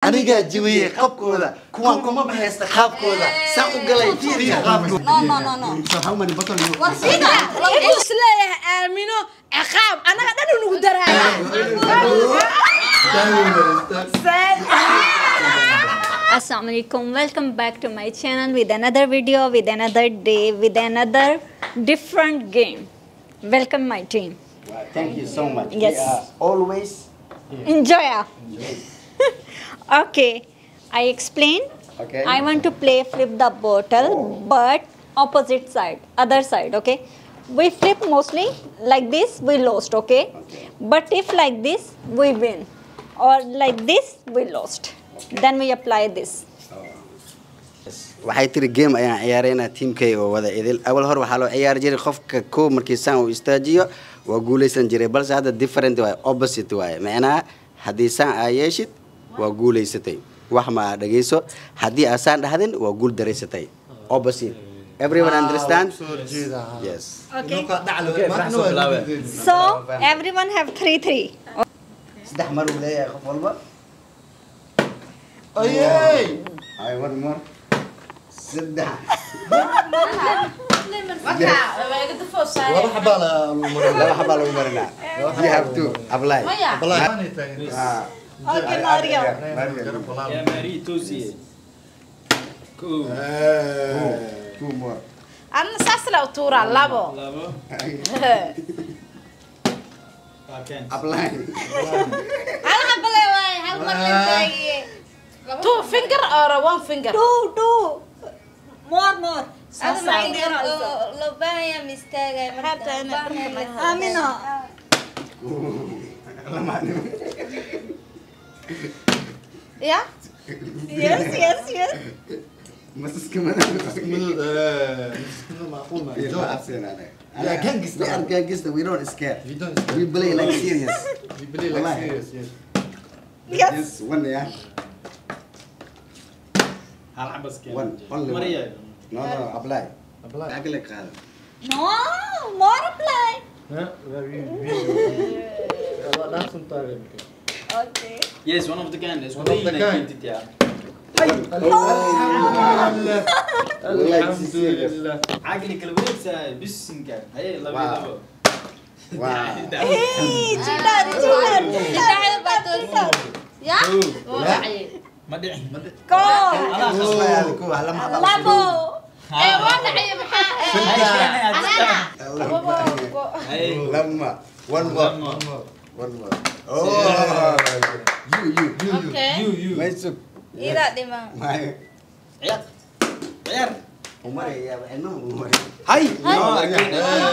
Anigaa jibiyey qabkooda, kuwaan kuma haysta qaabkooda saan u galay fiirka. No, no, no, no. So how many bottle you? Wuxuu isleeyahay Aamino ciqaab annaga dhan uu nagu daraaya. Assalamu alaikum. Welcome back to my channel with another video, with another day, with another different game. Welcome, my team. Thank you so much. Yes. We are always Enjoy. Okay, I explain. Okay. I want to play flip the bottle, but opposite side, other side, okay? We flip mostly like this, we lost, okay? Okay. But if like this, we win. Or like this, we lost. Then we apply this. Waxay tiri game ayaan ciyaaraynaa teamkay oo wada idil. Awal hore waxaa loo ciyaari jiray qofka koo markii saan uu istaajiyo waa guuleysan jiray, balse hadda different waaye, opposite waaye. Macnaha haddii saan aa yeeshid waa guuleysatay, wax ma aa dhegeyso, haddii aa saan dhahdin waa guul daraysatay. Opposite. Everyone understand? Yes. Okay. So everyone have 3 3. Saddex mar uu leeyahay qof walba. Ay, one more, saddex. Laba xabaa lagu marinaa. You have to apply. Ah. Okay, Mario. يا ماري توزي كو. Two more. Anna saas la u tuuraa labo. لابو كان. Apply. Hal xabale waay, hal mar la taagiye. Two finger or one finger? Two, two. More, more. Ada ma loo baahan yahay ma istaagay marka. Amina. Lama. Ya. Yes. Masaska madow. We are gangster. We are gangster. We don't scare. We don't scare. We play like serious. We play like Wallahi. Serious, yes. Yes. Yes, one, yeah. هل عبس كان One, only one. مريا. No, apply. Apply. عقلك هذا. No, more apply. Okay. Yes, one of the kind. One of the kind. يا والله serious. عقلك الويت بس كان هي لابو. Wow. لابو. Wow. Hey, cheater, cheater, cheater, cheater. Ya. Wuu dhacay. ما دعي. Go. هذا كو لما حبا. Labo. Ee waa dhacay maxaa? Anana. هاي. لما one more. لما. One more. Oh. You you. Okay. يو يو. ما يسوق. Ida dhiman. ما عيار عيار. عمر يا انه عمر. هاي. Anaa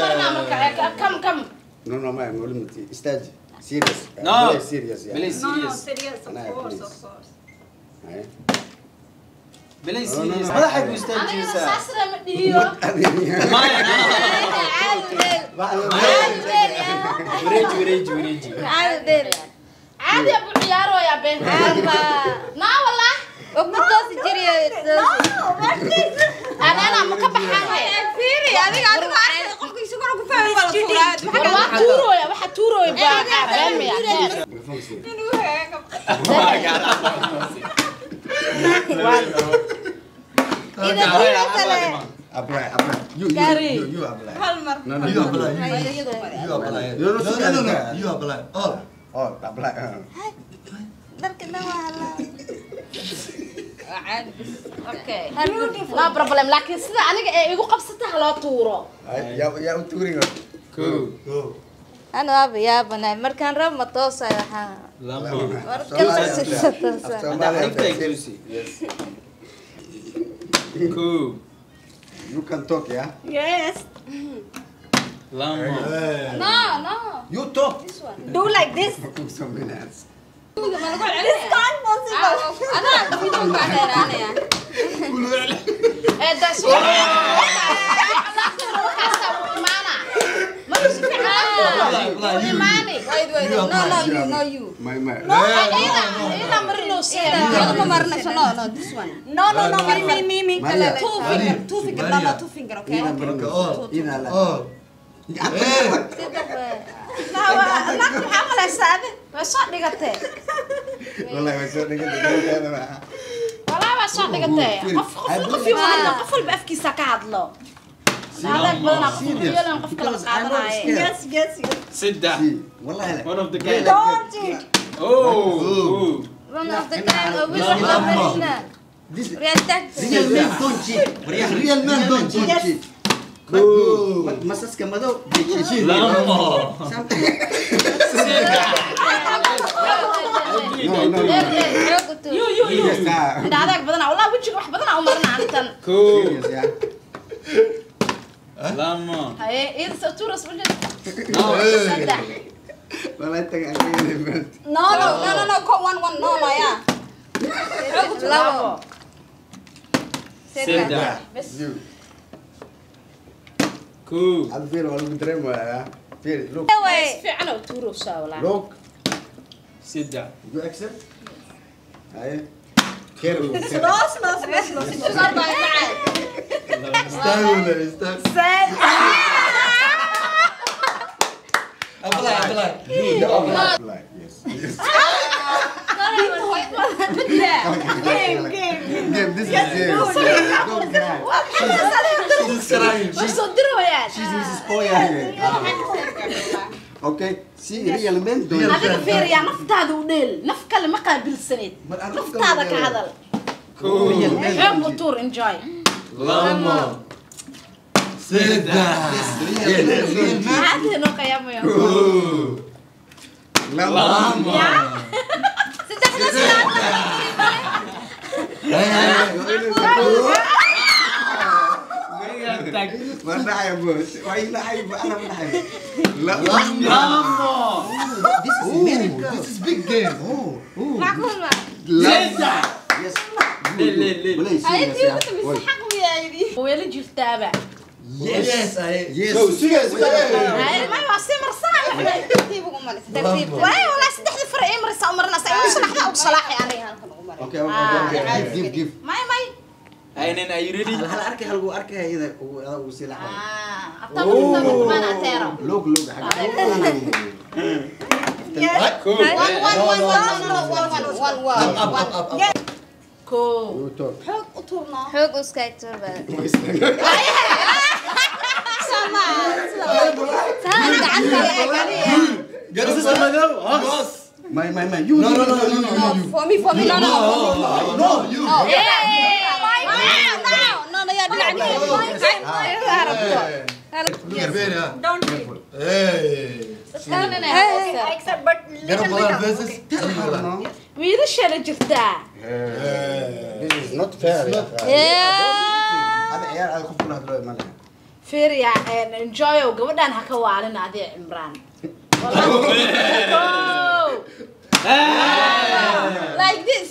marnaa marka kam kam. No, ما يقول استاج. Serious. No. Play serious, yeah. بلاي No, no, serious. Serious, of No, course, please. of course. هاي. بلاي No, no, serious. no. مدحك Anigana استاجيسا. saas lama dhihiyo. ما Caadi dheel. Caadi dheel ya. وريجي وريجي وريجي. Caadi dheel. Caadi abu ciyaarooyaa been. Ama. Naa wallah. Og ma toosi jiriyo. No, what's this? Anana ma ka baxaan he. Fiiri adiga adiga arkay qofka isagoo ku fahmay waa la tuuraa. War waa tuurooya, waxa tuurooya baa been miya. Inuu heego. Ida tuurasale. Apply, apply. You, you, Gary. you, you apply. Hal mar. No, no, You apply. Iyadu You apply. You No, don't no, see no, no. that. You apply. All. Oh, apply. Dharka dhan waa halaa. Okay. No problem, laakiin sida aniga ee igu qabsata ha loo tuuro. Ya, ya, uturing. كو. Go. Ana waaba yaabanay markaan rab ma toosayo waxaa. لامبو. Markaan sida toosayo. هذا حريفتك توسي. Yes. كو. You can talk, yeah? Yes. لامبو. No, no. You talk. This one. Do like this. Some minutes. This can't possible. Anaa video ku dheeraanaya. Ee das waxaasa uu imaana. Marka si fiican Apply. uu imaani. Wait, wait. No, no, you, no, you. My, my. Ida, ida marinaysa. Iyadu ma marinayso. No, no, this one. No, no, no, me, me, me, me. Maria. Two finger, two finger, no, no, two finger, okay? Ida Okay, all. Ida la. All. Hey. Saddex waay. Naagta maxaa malaysaa adi? Way soo dhigatee. Wallahi way soo dhigatay. Wallahi waa soo dhigatee. Qof qof qof iyo hadlo, qof walba afkiisa ka hadlo. Adag badanaa qof yeelan qof kala qaadanaaye. Yes, yes, yes. Saddex. Wallahi la. One of the gang. Don't cheat. Oh. One of the gang oo wiil wax loo marina. This Real Real men don't cheat. Real men don't cheat. But masaska madow they cheat. Lamo. Saddex. No, no, no. You you you. Yes, ah. Indha adag badanaa wallahi wejiga wax badanaa u marina anitan. Kow. Serious, yeah. Lamo. Haye, iyada soo tuuras wajin. Saddex. Wallahi taga aan No, no, no, no, no, go one, one, no, no, yeah. Labo. Saddex. Bes. Kow. Hada fiir waa lagu dareemayaa. Fiir, look. Si fiican oo tuuraysaa wallahi. Look. Saddex. You accept? Haye. Careful. Slow, slow, slow, slow. Istaag, istaag. Apply, apply. Apply. Yes. Yes. Game, game. Game, this is game. Don't cry. She's crying. Way soo dirayaan. She's Mrs. Oya here. Okay, see real men don't Adiga fiiriyaa naftaada u dheel. Naf kale ma qaabilsanid. Naftaada ka hadal. Real men Xoog don't u cheat. tuur enjoy. Lamo. Saddex. Real men don't cheat. Maxaa noo qiyaamayo? Lama. Yaa. Ma dhacay boos. Waa ii dhacay, ana ma dhacay. Lamo. This is miracle. This is big game. Oh. Macquul ma? Saddex. Yes. Lil, lil, lil. Wallahi serious, yeah. Oi. Way la jirtaaba. Yes. Yes. So serious. Haye, may waa sii marsanaa waxay. Tartiib. Waay wallahi saddexda far ee marisa u marinaysa. Igu salaxda ugu salaaxay aniga. Okay, okay, okay. Give, give, give. May may. Aynen, are you ready? Hal hal arkay, hal uu arkay iyada uu ada uu sii laxay. Ah, abtaa marisa maana ateero. Look, look. Yes. Kow. One, one, one, one, no, no, one, one, one, one, Up, up, up, up. Kow. You talk. Xoog u tuurnaa. Xoog iska tuur. Masaska madow. Hoos. My, my, my. You. No, no, no, no, no, no, you. For me, for me, no, no, for me. No, you. No, no, no, yaa dhinac. Don't cheat. Hey. Accept, but little bit up. Okay. No. Wiilasha la jirtaa. This is not fair. Yeah. Hada ciyaar aad qof kula hadlo ma laha. Fiiriyaa enjoy oo gabadhan ha ka waalin adiga Cimraan. Wallahi. Kow. Like this.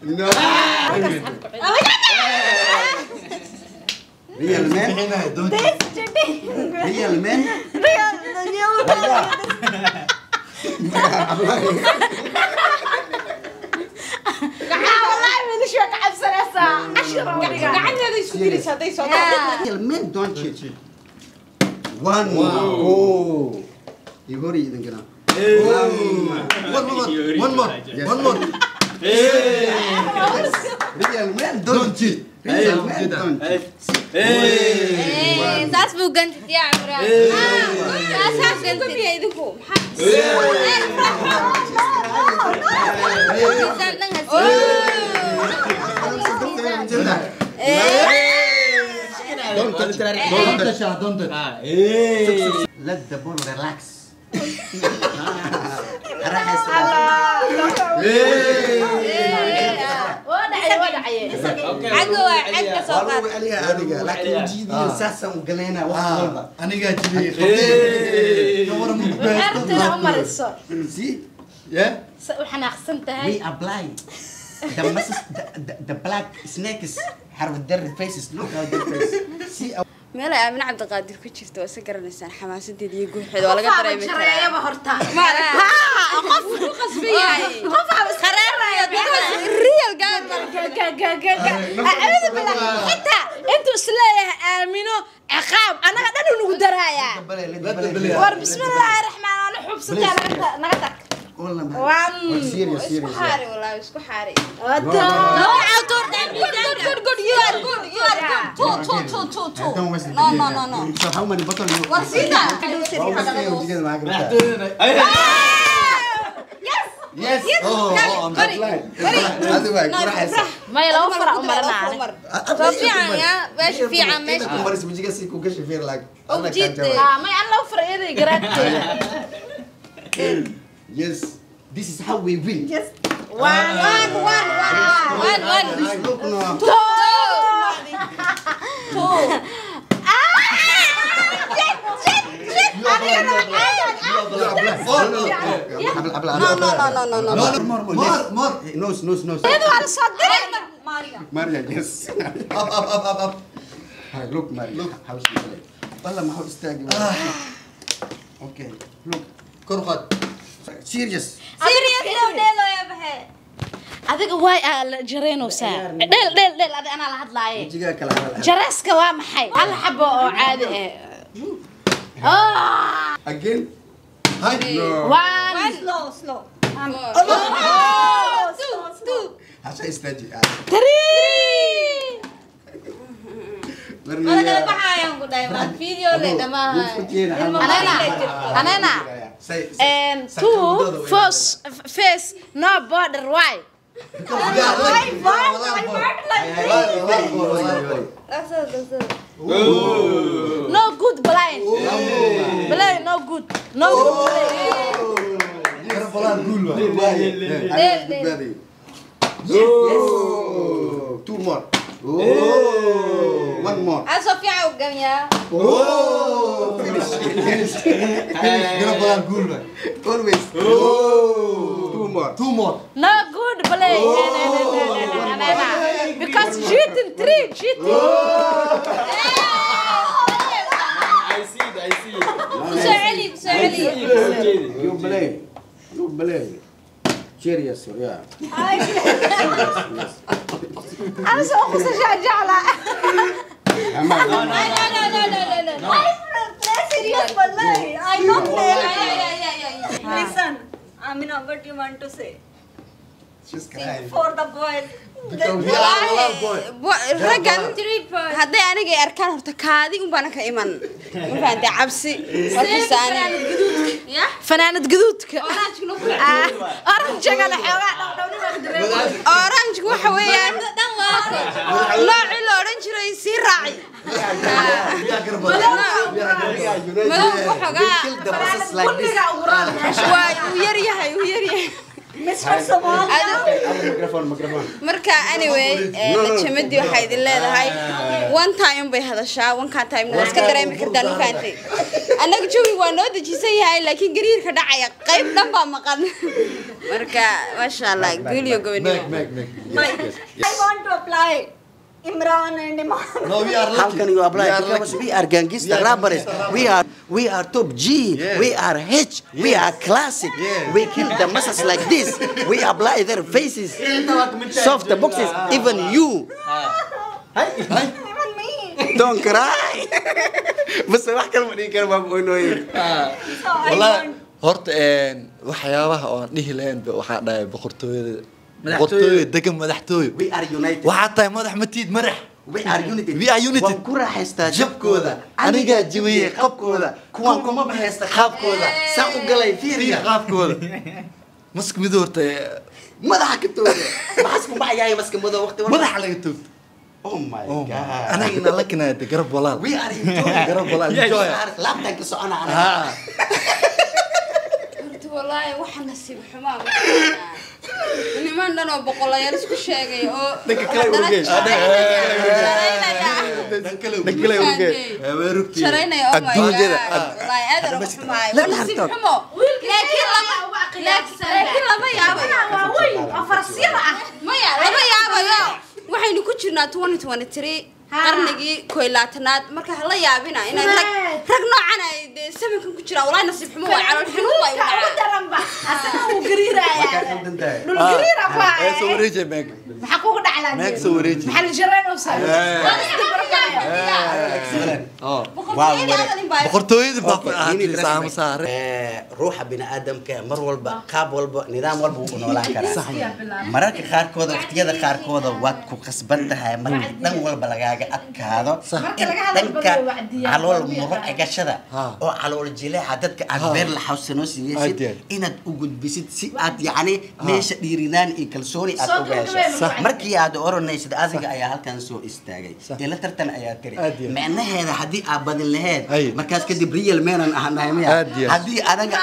No. Real men. Don't This cheating. Real men. Real, you. Wallahi wiilasha waa ka cabsanaysaa. Cashir oo dhigaa. Gacanteeda isku diraysa hadday soo Real men don't cheat. One. Oh. You hori idin kana. One more. One more. One more. Real men don't Don't cheat. Real men don't cheat. Hey. Saas buu gantid yaa Cimraan. Saas gantid. Idinku. Miisaan dhan ha Don't touch. Don't touch. Don't touch. Ah, hey. Let the ball relax. Waa dhacay, waa dhacay. Okay. Caga waa cag ka soo Waa qaad. lagu celiyaa adiga, laakiin ujeedada saasaan u galaynaa wax walba. Aniga jibiyey. Hey. Ceertana u mariso. See, Yeah. Sa u xanaaqsan tahay. we apply the muscles, the black snakes have their faces. Look how their face. See, Meel ay Aamin Cabdiqaadir ku jirto waa isa garanaysaan xamaasadeeda iyo guuxeeda waa laga Qof dareemi karaa. jareeyaba horta. Qof ku qasban yahay. Qof qaraaraya because real guy. Ga ga ga ga. Acuudu billah. Xitaa inta Intuu isleeyahay aamino ciqaab anaga dhan uu nagu daraaya. War bismillaahi raxmaan ana xubsataa naga tag. One. Serious, serious. Xaari walaa isku xaari. No, good, good, good. You are good. You are good. Two, two, two, two, two. Don't waste the No, game. no, no, no. So how many bottle you? War sida. Yes. Yes. Oh, oh, I'm Bari. Bari. Hadi waay, No, ku raaxaysa. Maya laba farac u maranaa. Soo fiican ya, meesha fiican meesha. Ku maris wajiga si ku gashi fiir like. Oh, jiid. Ah, maya an laba farac iyada garaadkeeda. Yes. This is how we win. Yes. One, One, one, one, one, one. Look no. Two. Two. No, no, no, no, no, no. More, more, More, more. Nose, nose, nose. Iyada waa la soo diray. Maria, yes. Up, up, up, up, up. Hi, look, Maria. Look how she play. Wallah, ma istaagi. Okay, look. Kor qaad. Serious. Serious loo dheelooya baxe. Adiga waay aa la jareynaysaa. Dheel dheel dheel adiga anaa la hadlaaye. Wajiga kala hadal. Jareeska waa maxay? Hal xabo oo caadi ah. Ah! Again. Hi. No. One, Slow, slow. Two, two. Hasha istaaji. three. Wala kala baxayaan ku dhahay maan video le dhamaaha. Anana, anana. And two, first, face, no border, why? Because we are lucky. We are lucky. No good blind. Blind, no good. No good blind. Garab walaal guul waay. Yes. Two more. Oh. One more. Asoo fiican u gamyaa. Oh. Finish. Finish. Garab walaal guul waay. Always. Oh. Two more. Two more. No good blind. No, no, no, no, no, no, no. Because cheating, three, cheating. I see it, I see it. Kusoo celi, kusoo celi. You play. You play. Serious, yeah. Yes. أنا سأخذ jeclaa. No, no, no, no, no, no, no. I play serious, wallahi. I don't play. Yeah, yeah, yeah, yeah, yeah. Listen, Amina, what you want to say? She's crying. For the boys. Because we are walaal boy. Raggan hadday aniga i arkaan horta kaadi un baana ka iman. Ma fahantay cabsi. Warkiisa aniga. Fanaanad gaduudka. Orange-gana xoogaa dhowdhownima ku dareemo. Orange waxa weeyaan noocii la odhan jiray sii raaci. We are garab walaal. We are Madowga xoogaa Kill the process like this. Kulligaa ugu roon. waa uu yar yahay, uu yar yahay. Mr. Somalia. Microphone, microphone. Marka anyway, najamadii waxay idin leedahay one time bay hadashaa, one ka time waa iska dareemi kartaa, ma fahantay? Annaga jawi waa noo dejisan yahay, laakiin gariirka dhacaya qayb dhan baa maqan. Marka maasha Allah, guul iyo gobonimo. Meg, Meg, Meg. Yes, yes. I want to apply Imran and Iman. No, we are lucky. How can you apply? We are Because lucky. we are gangster We are rappers. gangster We are top G. Yes. We are H. We are classic. Yes. We kill the masses like this. We apply their faces. Soft the boxes. Even you. Even me. Don't cry. بس wax kale ma dhihi karo baan ooyay. So I Wallah, want. horta waxyaabaha oo aan dhihi lahayn ba waxaa dhahay boqortooyada. Boqortooyo degan madaxtooyo. We are united. Waxaa tahay madax matiid madax. We are united. We are united. Waan ku raaxaystaa Jabkooda. Anigaa jibiyey qabkooda. Kuwaan kuma baxaysta qaabkooda. Saan u galay Fiir fiiriya. qaabkooda. Mask mido horta Madaxa ka tooga. Maxas ku baxayay maska madow waqti walba. madaxa laga toogto. Oh my God. Anaga inaan la kinaayada garab walaal. We are enjoying. Garab walaal. We Enjoy. are laabtaan ka socona anaga. Ah. Horta wallaahi waxa nasiib xumaa ma niman dhan oo boqolayaal isku sheegay oo Dhanka kale haddana ugeey. sharaynaya. Dhanka kale ugeey. Waa rugtii. Sharaynaya, oh my Adduunyada. God. Wallaahi aad aan uga xumahay. Let Waa her nasiib talk. xumo. Laakiin lama laakiin lama yaabayo. Waa weyn oo farasyada ah. Maya, lama yaabayo. Waxaynu ku jirnaa 2023 qarnigii 21aad. Marka hala yaabina inay rag noocan ay dee samankan ku jiraan. Wallaahi nasiib xumo waa calool xanuun waa igu Gaduudka ugu dhacaa. daranba. Asaga wuu gariirayaa. Waa kaa qaldan tahay. Dhul gariira ku Ee soo haya. wareejay Meg. Maxaa kugu dhacay? Meeg soo wareeji. Maxaa la jareenaysaa? Oh. Waa Boqortooyada baa Okay, ku you need ahaatay respect. saamo saare. Ruuxa bini'aadamka mar walba, qaab walba, nidaam walba wuu u noolaan karaa. Mararka qaarkooda, waqtiyada qaarkooda waad ku khasban tahay marka dhan walba lagaaga adkaado Marka in laga hadal dhanka badiyo wacdiyaa, calool waa muro cigashada Ha. oo calool jileeca dadka aad beer la xawsanoo siiyeysid Aad iyo aad. inaad u gudbisid si aad yacni meesha dhiirinaan iyo kalsooni aad Soo uga hesho. gabagabee marka. Markii aad oranaysid adiga ayaa halkan soo istaagay, ila tartan ayaa tiri, Aad iyo aad. micnaheeda haddii aad badin laheed Ay. markaas kadib real menan ahanahay miya? Aad iyo aad. Haddii anaga